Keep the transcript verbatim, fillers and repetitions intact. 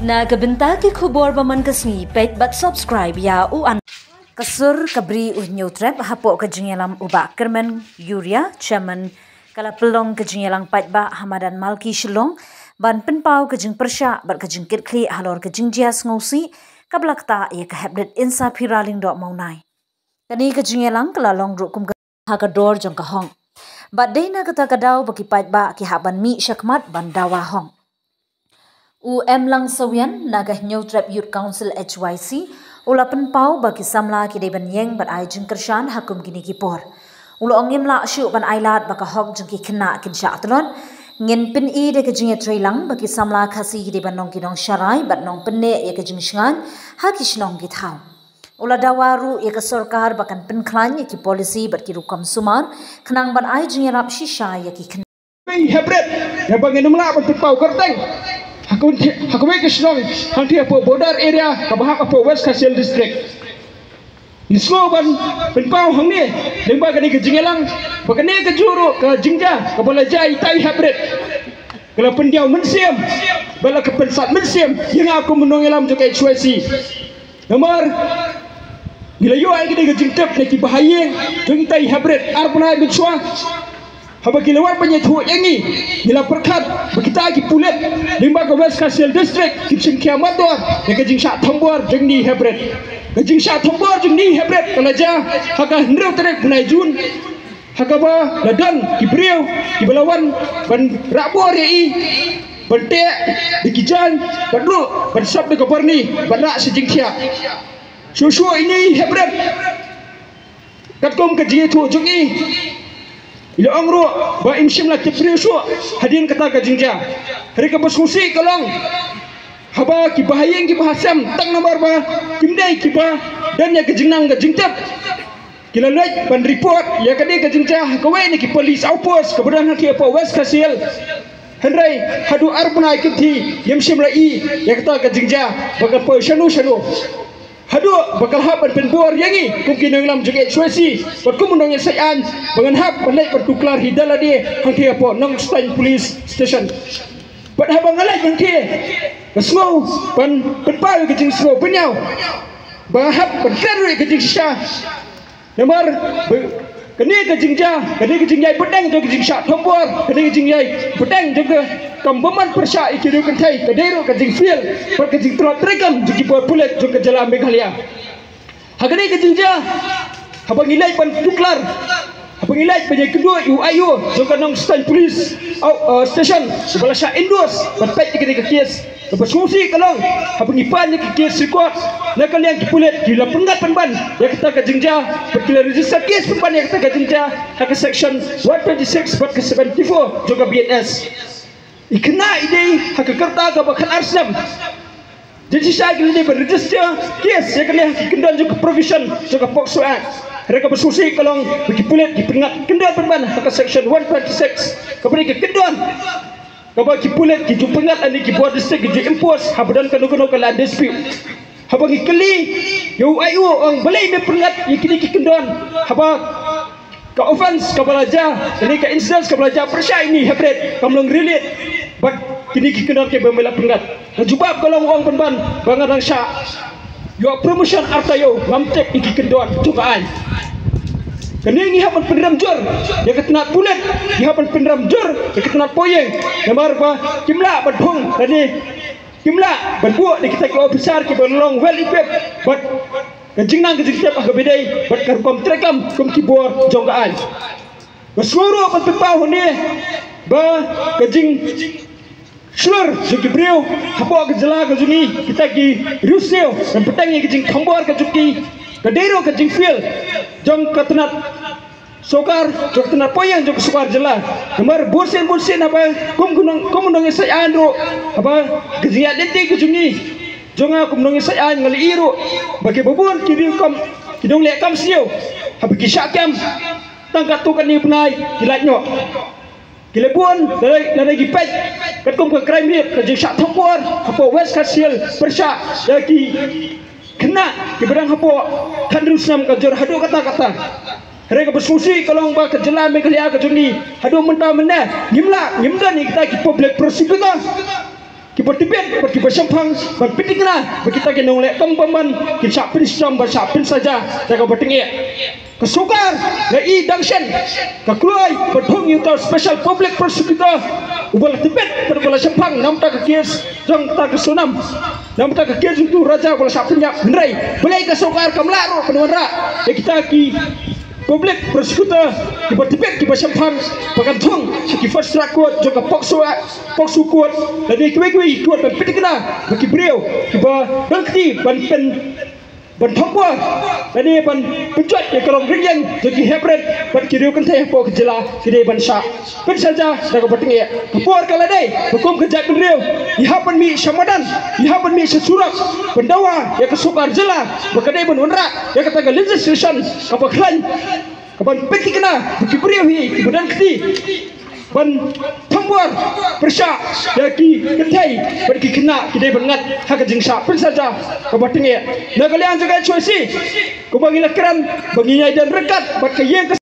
Na ka bynta ki khubor ba man ka sngi, peit bad subscribe ïa u an. Ka sur ka bri u Hynñiewtrep hapoh ka jingïalam u Bah Kyrmen Uriah, Chairman, ka la pynlong ka jingïalang paidbah ha madan Malki Shillong ban pynpaw ka jingpyrshah bad ka jingkitkhlieh halor ka jingjia sngewsih kaba la ktah ïa ka heprit Insaphira Lyngdoh Mawnai. Kane ka jingïalang ka la long ruh kum ka ha ka dor jong ka hong. Bad dei na kata ka daw ba ki paidbah ki hap ban mih shakhmat ban dawa hong. U M Langsawian na ka Hynñiewtrep Youth Council, H Y C, u la pynpaw ba ki samla ki dei ban ïeng bad ai jingkyrshan ha kum kine ki por. U la ong ngim lah shuh ban ai lad ba ka hok jong ki khynnah kin shah tlot. Ngin pyni da ka jingïatreilang ba ki samla Khasi ki dei ban long ki nongsharai bad nongpynneh ïa ka jingshngaiñ ha ki shnong ki thaw. U la dawa ruh ïa ka sorkar ba kan pynkhlaiñ ïa ki policy bad ki rukom sumar khnang ban ai jingïarap shisha ïa ki khynnah. Wei heprit, ïa ba ngin ym lah ban pynpaw kyrteng ha kawei ka shnong hangtei hapoh border area kaba hap hapoh West Khasi Hills District. Ngi sngew ban pynpaw hangne lyngba kane ka jingïalang ba kane ka juh ruh ka jingjia kaba la jia ïa itai heprit ka la pyndiaw mynsiem bad la ka pynsat mynsiem ïa nga kum u nongïalam jong ka H Y C. Namar ngi la ïoh ïa kane ka jingtip na ki bahaïing jong itai heprit ar bnai mynshuwa. Haba ki la wan ban ïathuh ïa ngi, ngi la pyrkhat ba kita ki pulit lyngba ka West Khasi Hills District ki shim khia mardor ïa ka jingshah thombor jong ini heprit. Ka jingshah thombor jong ini heprit ka la jia ha ka hynriew tarik bnai Jun, ha kaba la don ki briew kiba la wan ban rah bor ïa i, ban teh da ki jaiñ bad ruh ban sop da ka barni ban rah sha jingthiah. Shuh shuh ini heprit, katkum ka jingïathuh jong i, i la ong ruh ba im shym la tip briew shuh hadien kata ka jingjia. Hynrei kaba sngewsih ka long haba ki bahaïing ki bahasem tang namar ba kim dei kiba don ïa ka jingnang ka jingtip, ki la leit ban report ïa kane ka jingjia ha kawei na ki police outpost kaba don hangne hapoh West Khasi Hills. Hynrei haduh ar bnai kynti ngim shym la i ïa kata ka jingjia ba kan poi shano shano. Haduh ba ka la hap ban pynbor ïa ngi kum ki nongïalam jong ka H Y C bad kum u nongïasaid aiñ ba ngan hap ban leit ban tuklar hi da lade hangtei hapoh Nongstoiñ Police Station. Bad haba nga leit hangtei nga sngew ban pynpaw ïa ka jingsngew pynïaw ba nga hap ban kren ruh ïa ka jingshisha. Namar ba kane ka jingjia, kane ka jingïai bteng jong ka jingshah thombor, kane ka jingïai bteng jong ka kam bymman pyrshah ïa ki riew kynthei, ka dei ruh ka jingfail bad ka jingtlot treikam jong ki bor pulit jong ka jylla Meghalaya. Ha kane ka jingjia, haba ngi leit ban tuklar, haba ngi leit ban ïakynduh ïa u I O jong ka Nongstoiñ Police, au, uh, Station, uba la shah endorse ban peit ïa kane ka case. Kaba sngewsih ka long haba ngi pan ïa ka case record na ka liang ki pulit ki la pyngngad pynban ïa kata ka jingjia bad ki la register case pynban ïa kata ka jingjia ha ka section one twenty-six bad ka seventy-four jong ka B N S. I khynnah i dei ha ka rta kaba khatar snem. Jingshisha ki la dei ban register case ïa kane ha ki kyndon jong ka provision jong ka POCSO Act. Hynrei kaba sngewsih ka long ba ki pulit ki pyngngad kyndon pynban ha ka section one twenty-six kaba dei ka kyndon kaba ki pulit ki ju pyngngad lane ki bor district ki ju impose haba don kano kano ka land dispute. Haba ngi kylli ïa u I O, ong balei me pyngngad ïa kine ki kyndon, haba ka offence kaba la jia lane ka incidence kaba la jia pyrshah ïa ini heprit kam long relate bad kine ki kyndon kiba me la pyngngad. Ka jubab ka long, ong pynban ba nga dang shah ïoh promotion ar taïew, ngam tip ïa ki kyndon jong ka aiñ. Kane ngi hap ban pynrem jur ïa ka tnat pulit, ngi hap ban pynrem jur ïa ka tnat poh ïing. Namar ba kim lah ban thung lane kim lah ban buh da kita ki officer kiba long well equipped bad ka jingnang ka jingtip ha kaba dei bad ka rukom treikam kum ki bor jong ka aiñ. Nga sngew ruh ban pynpaw hangne ba ka jing shlur jong ki briew hapoh ka jylla ka jong ngi, kita ki riewsniew, ban bteng ïa ka jingthombor ka jong ki, ka dei ruh ka jingfail jong ka tnat sorkar, jong ka tnat poh ïing jong ka sorkar jylla. Namar bunsien bunsien haba kum ka nong, kum u nongïasaid aiñ ruh, haba ka jingïaid lynti ka jong ngi, jong nga kum u nongïasaid aiñ, nga la ïohi ruh ba kiba bun ki riew kam, ki nongleh kam sniew, haba ki shah kem tang katto katne bnai ki lait noh. Ki la bun lada, lada ngi peit katkum ka crime rate, ka jingshah thombor hapoh West Khasi Hills pyrshah ïa ki khynnah kiba dang hapoh khathynriew snem ka jur haduh katta katta. Hynrei kaba sngewsih ka long ba ka jylla Meghalaya ka jong ngi haduh mynta mynne ngim lah, ngim don ïa kita ki public prosecutor. kiba tbit bad kiba shemphang ban pynthikna ba kita ki nongleh kam bymman kin shah pynshitom bad shah pynsaja da kaba tyngeh. Ka sorkar la i dang shen ka kloi ba thung ïa uta u special public prosecutor uba la tbit bad uba la shemphang namar ka case jong uta ka Sonam, namar ka case jong utu u raja uba la shah pynïap. Hynrei balei ka sorkar kam lah ruh ban wanrah ïa kita ki public prosecutor kiba tbit kiba shemphang ba kan thung sha ki fast track court jong ka POCSO Act, POCSO court lane kiwei kiwei ki court ban pynthikna ba ki briew kiba don kti ban pyn ban thombor lane ban pynjot ïa ka long ring ïeng jong ki heprit bad ki riew kynthei hapoh ka jylla ki dei ban shah pynsaja da kaba tyngeh. Ka por ka la dei ba kum ka jaitbynriew ngi hap ban mih sha madan, ngi hap ban mih sha surok ban dawa ïa ka sorkar jylla ba ka dei ban wanrah ïa kata ka legislation kaba khlaiñ kaban pynthikna ba ki briew hi kiba don kti ban thombor pyrshah ïa ki kynthei bad ki khynnah ki dei ban ngat ha ka jingshah pynsaja kaba tyngeh. Na ka liang jong ka H Y C kumba ngi la kren ba ngi ïai don ryngkat bad ka ïing ka